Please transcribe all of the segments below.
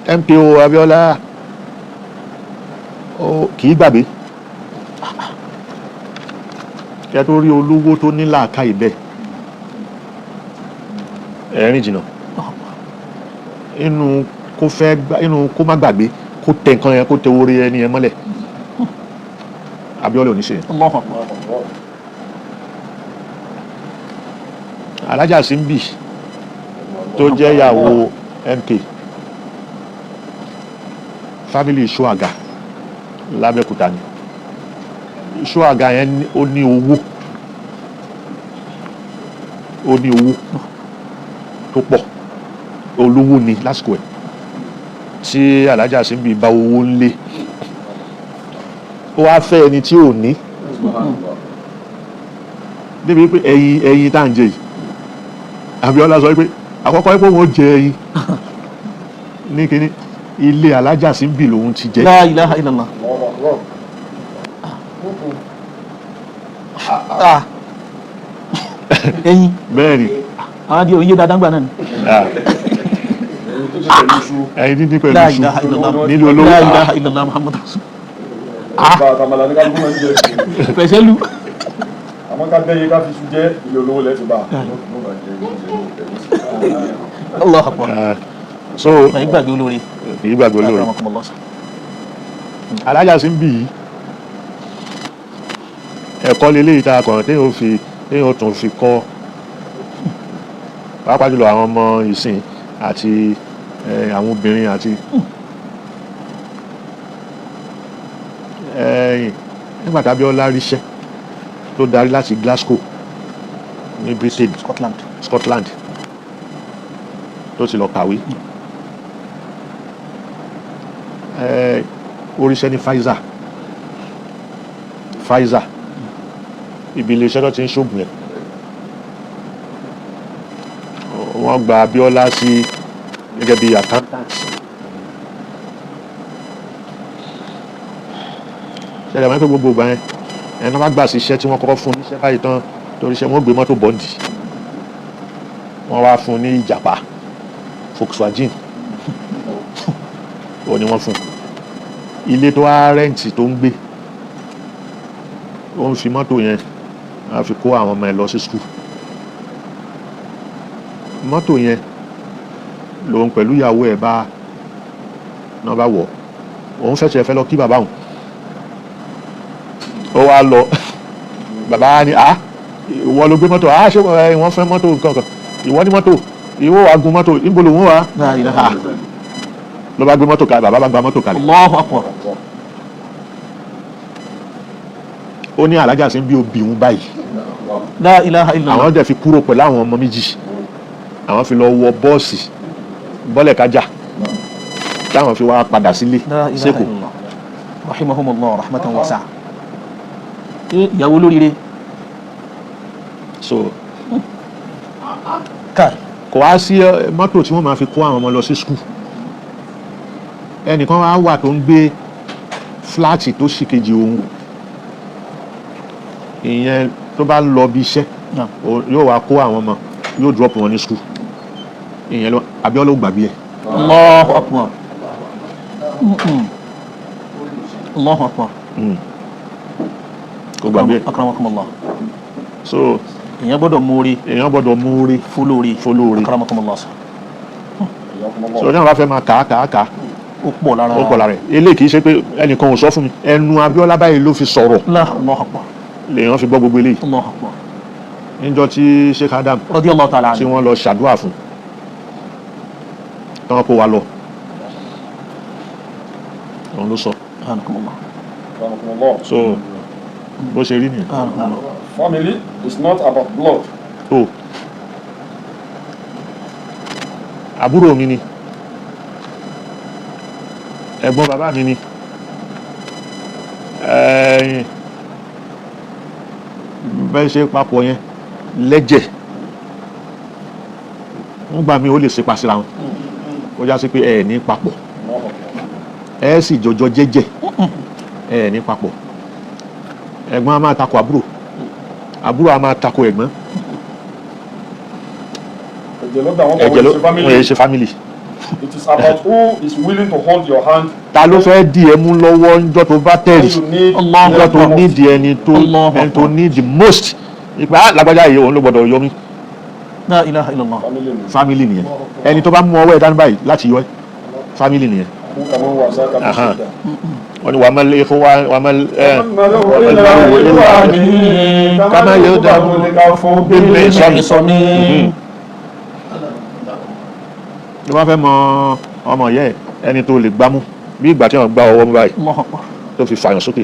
MKO Abiola ó kì í gbàgbé. Kí ẹ tó rí olówó tó ní làákàyè bẹ́ẹ̀, ẹ̀rín jìnnà inú kó fẹ́ inú kó má gbàgbé, kó tẹ nǹkan yẹn, kó tẹ orí ẹni yẹn mọ́lẹ̀. Abiola ò ní ṣe yẹn. Allahu Akbar. Alájà Simbi tó jẹ́ ìyàwó MK, family Ṣóàgà l'Abẹ́òkúta ni. Ṣóàgà yẹn ó ní owó, ó ní owó tó pọ̀, olówó ni lásìkò ẹ̀. Tí Alájà Simbi bá owó ńlé, ó wá fẹ́ ẹni tí ò ní débi pé ẹyin tá à ń jẹ yìí, Abíọ́lá sọ pé àkọ́kọ́ pé wọ́n jẹ ẹyin ní kíní ilé Alájà Simbi lòun ti jẹ. La ilaha illallah. Ah. Ẹyin. Bẹ́ẹ̀ ni. Àwọn adìẹ òye dáadáa gbà náà ni. Ah, ẹyin díndín pẹ̀lú La iṣu ilaha illallah. nílùú olówó. La ilaha illallah Muhammadu rasul. Pẹ̀sẹ̀ lu. Àmọ́ ká dẹ́yẹ ká fi iṣu jẹ́, ilé olówó lẹ́tì bá. Allahu Akbar. Ah, so Ẹ̀yin gbàgbé olóore. Kì í gbàgbé olóore. Akramakumullah. Alájà Simbi yìí, ẹ̀kọ́ lélẹ́yìí tá a kàn téèyàn ó fi téèyàn ó tún fi kọ́, pàápàá jùlọ àwọn ọmọ ìsìn àti àwọn obìnrin àti ẹ̀yìn. Nígbà tí Abíọ́lá ríṣẹ́ tó darí láti Glasgow ní Britain, Scotland. Scotland, tó ti lọ kàwé, ó ríṣẹ́ ní Pfizer. Pfizer, ibi iléeṣẹ́ tó ti ń ṣoògùn ẹ̀. Wọ́n gba Abíọ́lá sí gẹ́gẹ́ bí accountant. Ṣẹlẹ̀ wọ́n pé gbogbo ìgbà yẹn, ẹni tó bá gbà sí iṣẹ́ tí wọ́n kọ́kọ́ fún níṣẹ́ báyìí tán torí iṣẹ́, wọ́n gbé mọ́tò bọ́ǹdì. Wọ́n wá fún un ní ìjàpá Volkswagen, ó ní wọ́n fún un. Ilé tó wá rent tó ń gbé, ó ń fi mọ́tò yẹn á fi kó àwọn ọmọ ẹ̀ lọ sí school. Mọ́tò yẹn lòun pẹ̀lú ìyàwó ẹ̀ bá náà bá wọ̀. Òun fẹ́ fẹ́ lọ kí bàbá òun, ó wá lọ. Bàbá ní, "À, ìwọ ló gbé mọ́tò? À, ṣé wọ́n fẹ́ mọ́tò nǹkan kan? Ìwọ ní mọ́tò, ìwọ wàá gun mọ́tò, níbo lòun wà?" La ilaha illallah. Ló bá gbé mọ́tò kalẹ̀, bàbá bá gba mọ́tò kalẹ̀. Allahu Akbar. Ó ní Alájà sí bí obì òun báyìí. La ilaha illallah. Àwọn dẹ̀ fi kúrò pẹ̀lú àwọn ọmọ méjì, àwọn fi lọ wọ bọ́ọ̀sì bọ́lẹ̀ kájà, táwọn fi wá padà sílé La ilaha sẹ́kọ̀ọ́. illallah. Rahimahumullah rahmatan wasi'a. Ìyàwó olóríire. So Káì. kò wá sí mọ́tò tí wọ́n máa fi kó àwọn ọmọ lọ sí school. Ẹnìkan wá wà tó ń gbé flat tó sì kejì òun, ìyẹn tó bá lọ bí iṣẹ́, Naam. yóò wá kó àwọn ọmọ, yóò drop wọn ní school. Ìyẹn lọ Abíọ́lá ò gbàgbé ẹ̀. Allahu Akbar. Allahu Akbar. Kò gbàgbé ẹ̀. Akramakumullah. So Èèyàn gbọ́dọ̀ mórí èèyàn gbọ́dọ̀ múrí fúlórí. Fólórí. Akramakumullah. So ní àwọn bá fẹ́ máa kà á kà á kà á, Ó pọ̀ lára. ó pọ̀ lára ẹ̀. Eléyìí kì í ṣe pé ẹnìkan ò sọ fún mi, ẹnu Abíọ́lá báyìí ló fi sọ̀rọ̀ Allahu Akbar. lèèyàn fi gbọ́ gbogbo eléyìí. Allahu Akbar. Níjọ́ tí Sheikh Adam Radiyallahu ta'ala tí anhu. wọ́n lọ ṣàdúrà fún tán, kó wa lọ, òun ló sọ. Akramakumullah. So bó ṣe rí nìyẹn. Akramakumullah. Family is not about blood. O àbúrò mi ni, ẹ̀gbọ́n bàbá mi ni, ẹ̀yìn bẹ́ẹ̀ ṣe papọ̀ yẹn lẹ́jẹ̀, wọ́n gbà mí ó lè ṣe pasíra wọn, ó já sí pé ẹ̀ ní papọ̀, ẹ sì jọjọ jẹ́jẹ́, ẹ ní papọ̀. Ẹ̀gbọ́n a máa takò àbúrò, àbúrò a máa takò ẹ̀gbọ́n. Ẹ̀jẹ̀ ló dà wọ́n pọ̀. Ẹ̀jẹ̀ ló wọ́n ṣe family. wọ́n yẹ ṣe family. It is about who is willing to hold your hand Ta ló fẹ́ di ẹ mú lọ́wọ́ ńjọ́ tó bá tẹ̀rì, when you need Allah ńjọ́ tó them the most. need ẹni tó Allahu ẹni tó Akbar. need the most, ìpè á lágbájá yìí, òun ló gbọdọ̀ yọ mí. La ilaha illallah. Family ni. Family nìyẹn. Ẹni tó bá mú ọwọ́ ẹ̀ dání báyìí láti yọ ẹ, family nìyẹn. Who can one was that? Aha. Wọ́n ní wàá fún wa wàá mẹ́lẹ́ ẹ̀ Kama yóò dàbò lè ka fún bíi sọmi. Sọmi. Ló bá fẹ́ mọ ọmọ yẹ ẹni tó lè gbámú bí ìgbà tí wọ́n gbá ọwọ́ mú báyìí Allahu akbar. tó fi fàyàn sókè,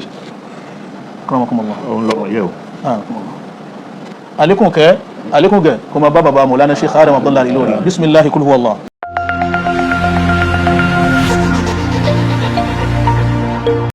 Akramakumullah. òun lọmọ yẹ o. Akramakumullah. Alekun kẹ, alekun gẹ, kò máa bá baba Mawlana Sheikh Adam Abdullahi Ilory. Bisimilahi kul huwa Allah.